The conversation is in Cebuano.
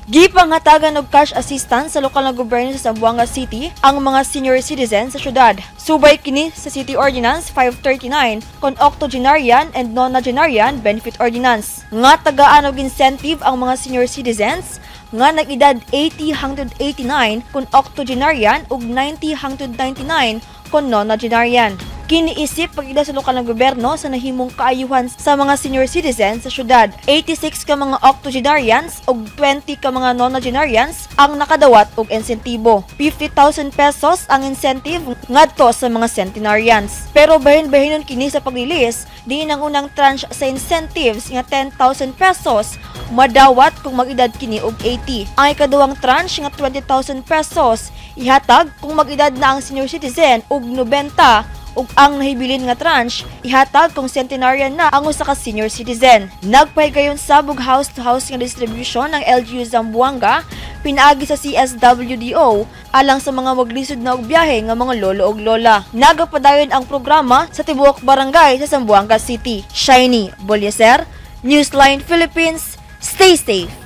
Gipanghatagan og cash assistance sa lokal na gobyerno sa Zamboanga City ang mga senior citizen sa syudad. Subay kini sa City Ordinance 539 kon Octogenarian and Nonagenarian Benefit Ordinance. Nga tagaan og incentive ang mga senior citizens nga nag-edad 80 hangtod 89 kung octogenarian ug 90 hangtod 99 kung nonagenarian. Kini isip pag-ila sa lokal na gobyerno sa nahimong kaayuhan sa mga senior citizen sa syudad. 86 ka mga octogenarians ug 20 ka mga nonagenarians ang nakadawat og insentibo. 50,000 pesos ang incentive ngadto sa mga centenarians. Pero bahin-bahinon kini sa paglilis diin ang unang tranche sa incentives nga 10,000 pesos madawat kung mag-edad kini og 80. Ang ikaduhang tranche nga 20,000 pesos ihatag kung mag-edad na ang senior citizen og 90 ug ang nahibilin nga tranche ihatag kung centenarian na ang usa ka senior citizen. Nagpahigayon sab og house to house nga distribution ng LGU Zamboanga pinaagi sa CSWDO alang sa mga maglisod na og biyahe nga mga lolo ug lola. Nagapadayon ang programa sa tibuok barangay sa Zamboanga City. Shiny Bolyeser, Newsline Philippines, stay safe.